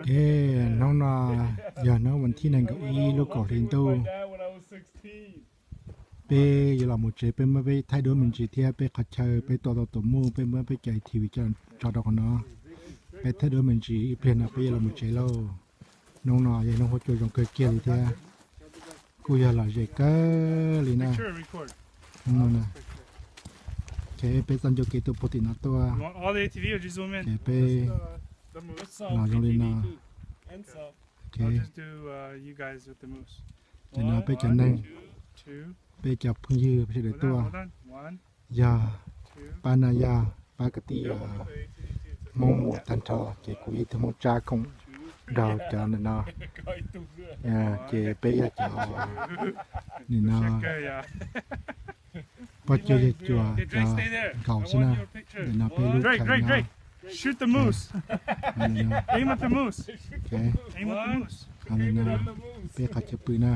Hnub no yog hnub vas thib nees nkaum ib lub kaum hli ntuj. Peb yuav los mus tsev, peb muab peb thaij duab me ntsis thiab peb qhov chaw peb tua tau tus muj, peb muab peb cov A T V coj tso rau qhov no. Peb thaij duab me ntsis, ib pliag no peb yuav los mus tsev lauj. Hnub no yog hnub huab cua zoo kawg kiag li thiab kuj yog lom zem kawg li na. Hnub no na, peb txoj ncauj kev tuaj puag tim no tuaj, ces peb los zoo li no. Ces no peb cov neeg, peb cov phooj ywg sawv daws tuaj, yog pab no yog pab kwv tij Hmoob muam tag nrho, ces kuv yog ib tug Hmoob Tsab koom nrog cov ntawm no. Ces peb yog cov nim no poj cuag yawg cuas cov nkaus xwb na. Ntawm no peb lub chaw no, peb qhov chaw pw na.